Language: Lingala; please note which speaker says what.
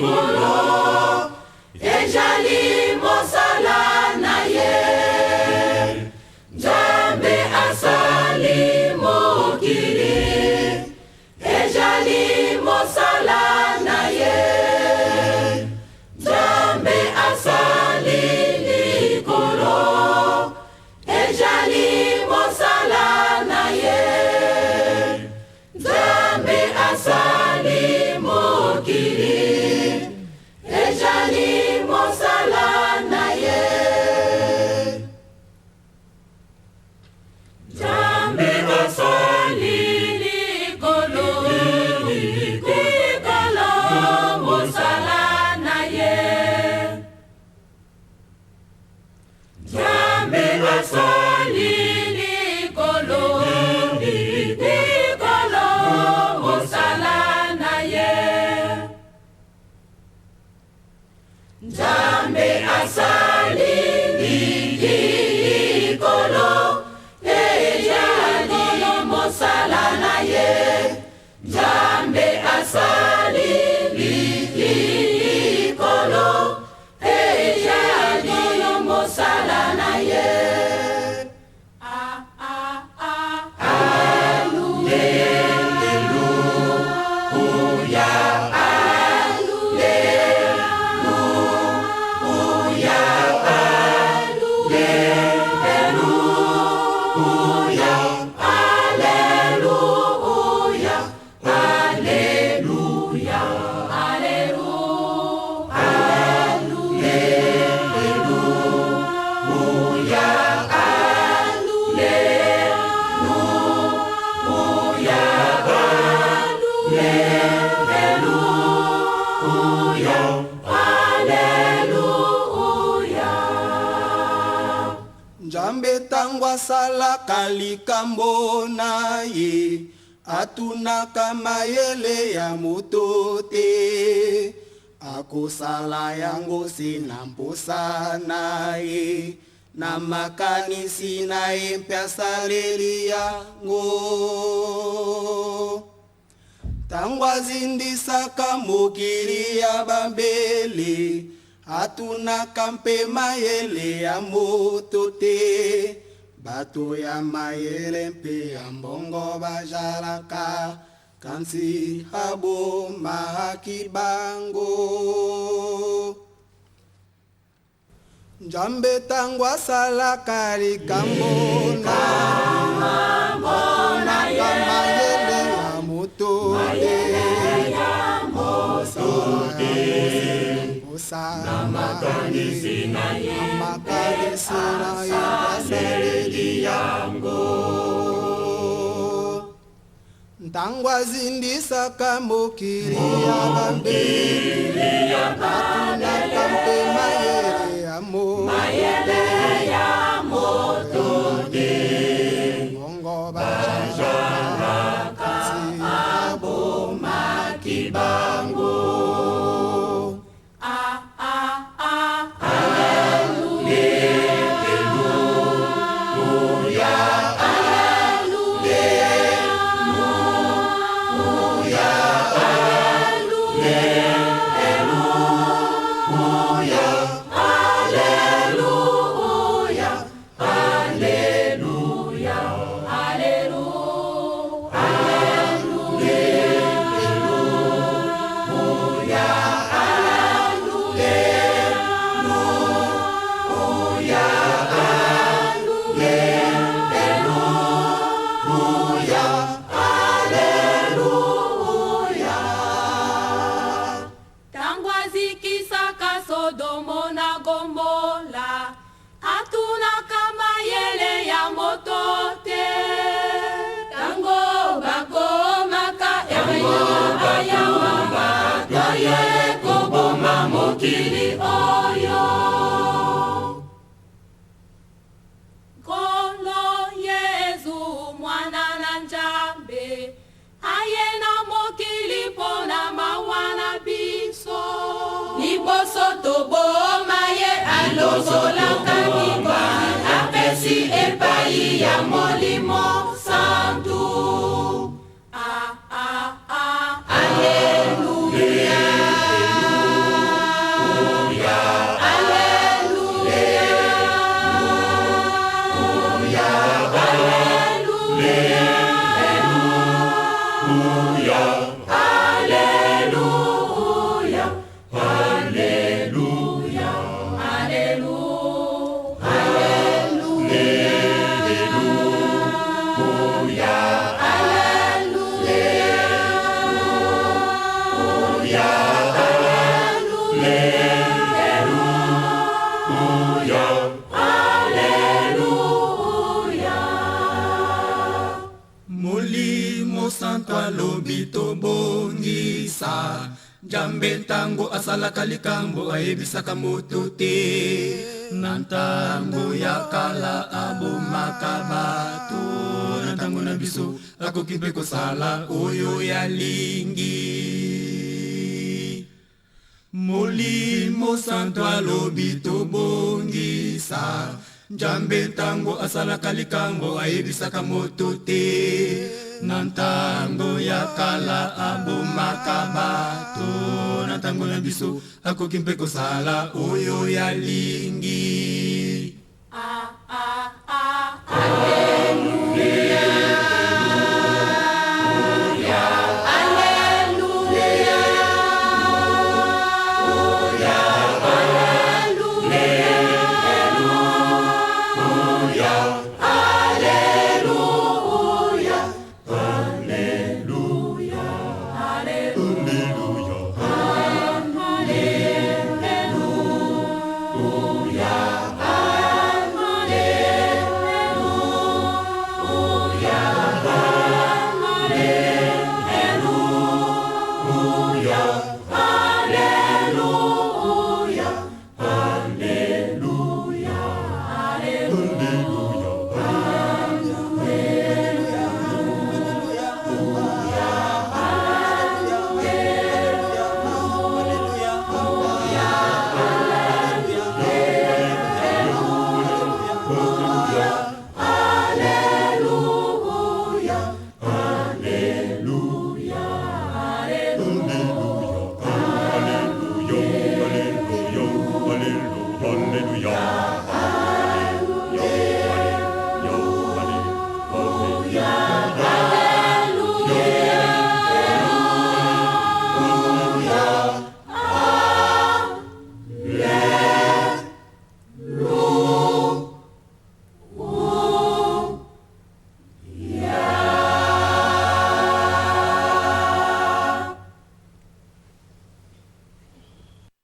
Speaker 1: likolo, ejali mosala na ye. Nzambe asali mokili, ejali mosala na ye. Nzambe asali likolo, ejali mosala na ye. Nzambe asali mokili, ejali mosala na ye. Nzambe asali likolo, likolo mosala na ye. Nzambe asali likolo, likolo mosala na ye. Nzambe asali likolo, ejali mosala na ye. Nzambe asali likolo, ejali mosala na ye.
Speaker 2: Nzambe ntango asalaka likambo na ye, atunaka mayele ya moto te. Akosala yango se na mposa na ye, na makanisi na ye mpe asaleli yango. Ntango azindisaka mokili ya bambele, atunaka mpe mayele ya moto te. Bato ya mayele mpe ya mbongo bajalaka, kasi abomaki bango. Nzambe ntango asalaka likambo na ye, atunaka mayele ya moto te. Na makanisi na ye asaleli yango. Ntango azindisaka mokili ya bambele, atunaka mpe mayele ya moto te. Bongo bajalaka, kasi abomaki bango.
Speaker 1: Ntango azikisaka Sodomo na Gomola, atunaka mayele ya moto te. Ntango bakomaka ayawa, toye koboma mokili oyo. Nkolo Yezu mwana na Nzambe, aye na mokili mpo na mawa na biso. Liboso toboma ye, alongolaka likonzi, apesi epai ya Molimo Santu. Ah, ah, ah, Alleluia.
Speaker 2: Njambe ntango asalaka likambo ayebisaka moto te. Na ntango ya kala abomaka bato, na ntango na biso akoki mpe kosala oyo yalingi. Molimo Santo alobi tobongisa. Njambe ntango asalaka likambo ayebisaka moto te. Na ntango ya kala abomaka bato, na ntango na biso akoki mpe kosala oyo yalingi.